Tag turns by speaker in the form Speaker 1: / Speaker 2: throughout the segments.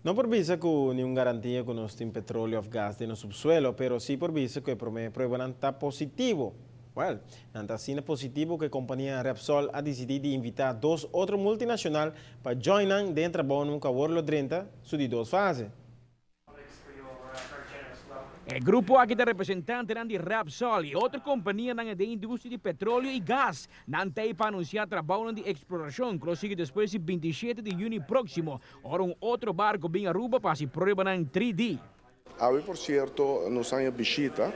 Speaker 1: No por bisa ku ningun garantia ku nos tin petroleo òf gas den nos subsuelo, pero sí por bisa ku e promé pruebanan ta positivo. Well, nan ta asina positivo ku e kompania Repsol a disidí di invitá dos otro multinashonal pa join nan den e trabounan ku awor lo drenta su di dos fase.
Speaker 2: E grupo aki ta representantenan di Repsol i otro kompanianan den industria di petroleo i gas. Nan ta ei pa anunsiá trabounan di eksplorashon ku lo sigui despues di 27 di yüni próksimo, ora un otro barko bin Aruba pa hasi pruebanan 3D.
Speaker 3: Awe por sierto nos haña bishita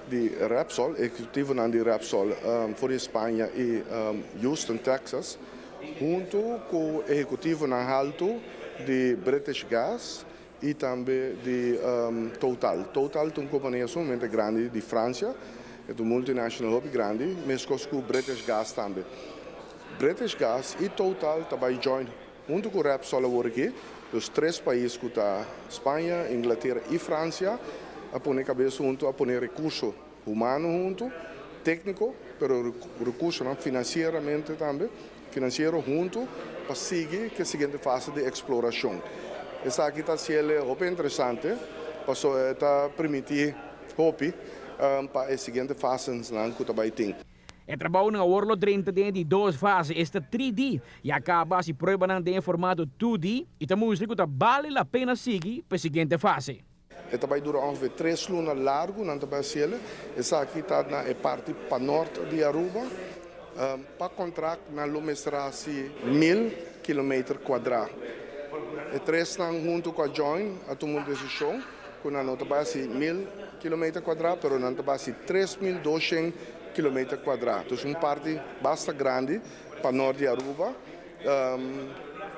Speaker 3: di Repsol, ehekutivonan di Repsol for di Spaña i Houston, Texas, huntu ku ehekutivonan haltu di British Gas i tambe di Total. Total ta un kompania sumamente grandi di Fransia, e ta un multinational hopi grandi, meskos ku British Gas tambe. British Gas i Total ta bai join huntu ku Repsol awor aki, dus tres pais ku ta Spaña, Inglatera i Fransia a pone kabes huntu, a pone rekurso humano huntu, tékniko, pero rekursonan finansieramente tambe, finansiero huntu pa sigui ku e siguiente fase di eksplorashon. Esaki ta hasiel hopi interesante pasobra e ta permití hopi pa e siguiente fasenan ku ta bai tin.
Speaker 2: E trabounan awor lo drenta den e di dos fase, esta 3D, i a kaba hasi pruebanan den e formato 2D i ta mustra ku ta bale la pena sigui pa e siguiente fase.
Speaker 3: E ta bai dura ongeveer 3 luna largu nan ta bai hasiel. Esaki ta na e parti panort di Aruba. Pa kontrakt nan lo mester hasi 1000 kilometer kuadrá. E tresnan huntu ku a join a tuma un desishon ku nan no ta bai hasi 1000 kilometer kuadrá, pero nan ta bai hasi 3200 kilometer kuadrá. Dus un parti basta grandi panort di Aruba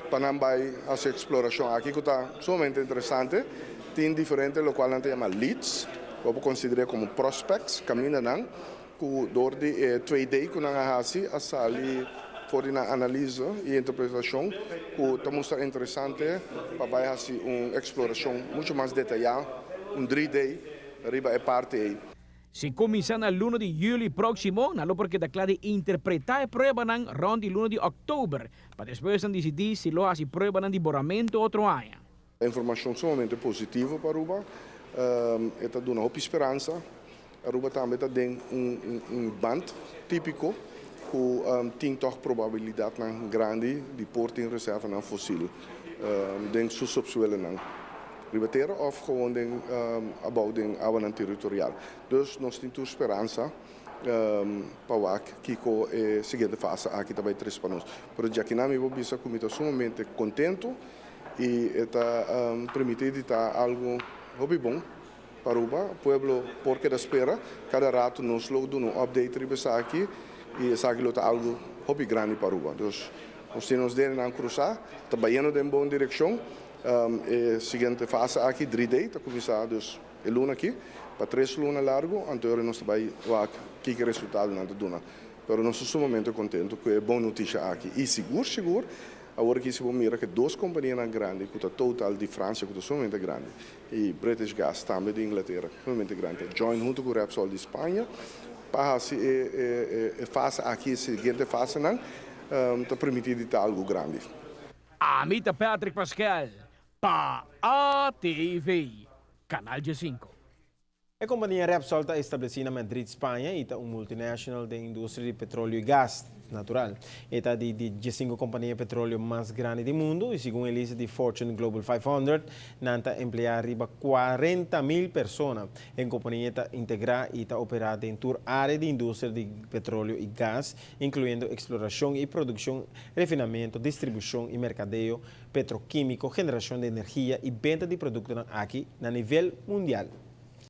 Speaker 3: pa nan bai hasi eksplorashon aki ku ta sumamente interesante. Tin diferente lokual nan ta yama leads, ku bo konsider'é komo prospects, kamindanan ku dor di e 2D ku nan a hasi a sali for di nan analise i interpretashon ku ta mustra interesante pa bai hasi un eksplorashon muchu mas detayá, un 3D riba e parti ei.
Speaker 2: Si kuminsá na luna di yüli próksimo, nan lo por keda kla di interpretá e pruebanan rònt di luna di òktober, pa despues nan disidí si lo hasi pruebanan di boramentu otro aña.
Speaker 3: Informashon sumamente positivo pa Aruba, e ta duna hopi speransa. Aruba tambe ta den un band típiko ku tin tòg probabilidatnan grandi di por tin reservanan fosil den su subsuelonan riba tera òf gewoon den abou den awanan teritorial. Dus nos tin tur speransa pa wak kiko e siguiente fase aki ta bai trese pa nos. Pero djakinan mi por bisa ku mi ta sumamente kontentu i e ta permití di ta algu hopi bon pa Aruba. Pueblo por keda spera, kada ratu nos lo duna un update riba esaki i esaki lo ta algu hopi grandi pa Aruba. Dus nos tin nos dedenan krusá, ta bayendo den bon direkshon. E siguiente fase aki, 3D, ta kuminsá dus e luna aki pa 3 luna largu, anto nos ta bai wak kiko resultadonan ta duna. Pero nos ta sumamente kontentu ku e bon notisia aki. I sigur sigur, awor aki si bo mira ku dos kompanianan grandi ku ta Total di Fransia ku ta sumamente grandi i British Gas tambe di Inglatera sumamente grandi ta join huntu ku Repsol di Spaña pa hasi e fase aki, e siguiente fasenan ta permití di ta algu grandi.
Speaker 2: Ami ta Patrick Pascal pa ATV, Kanal 5.
Speaker 1: E kompania Repsol ta establesí na Madrid, Spaña i ta un multinational den industria di petroleo i gas natural. E ta di 15 kompania petroleo mas grandi di mundu i segun e lista di Fortune Global 500, nan ta empleá riba 40 mil persona. E kompania ta integrá i ta operá den tur área di industria di petroleo i gas, inkluyendo eksplorashon i produkshon, refinamentu, distribushon i merkadeo petrokímiko, generashon di energia i benta di produktonan aki na nivel mundial.